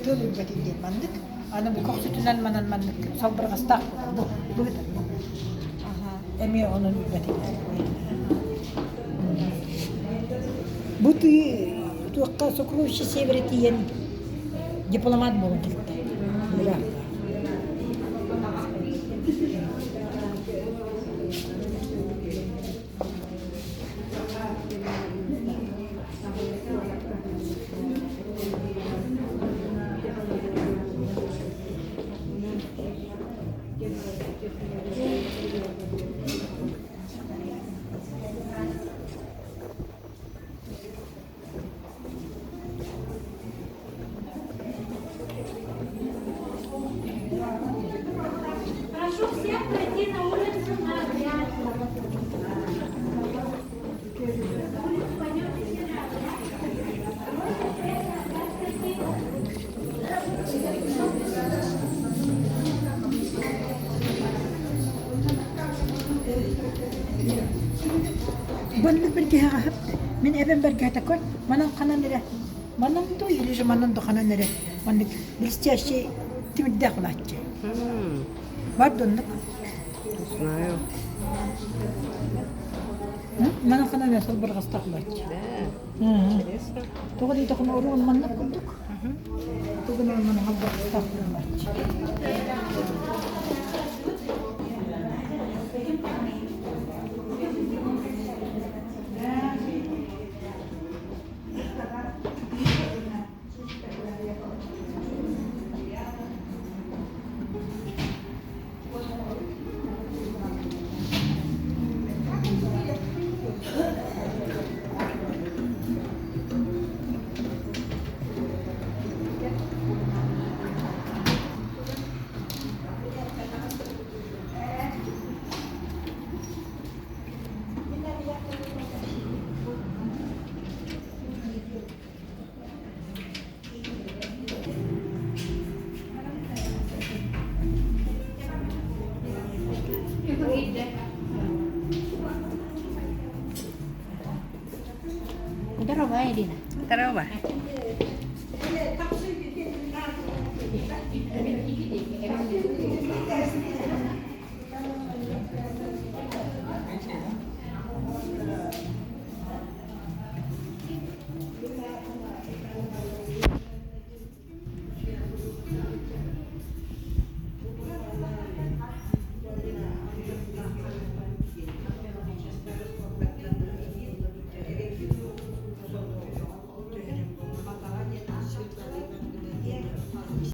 Тыл үрбэтин диэн маннык. Аны бу көхсүтүнэн манан маннык салбырҕастаах буолар. Бу быһыта. Эмиэ онон үрбэтин. Бу тыы туохха сокровище севера тиийэн дипломат буолан кэлтэ. Прошу всех пройти на улицу на Бу бэргэһэҕэ хапты. Мин эбэм бэргэһэтэ көр, манан ханан эрэ, манан дуу или же манан да ханан эрэ маннык блестящий тимирдээх улааччы. Бар да оннук. Не знаю. Манан ханан эрэ салбырҕастаах улааччы. Да. Интересно. Тоҕо диэтэххинэ оруон маннык курдук. Тугун манан халбырҕастаах улааччы. Здорово, Ирина. Здорово.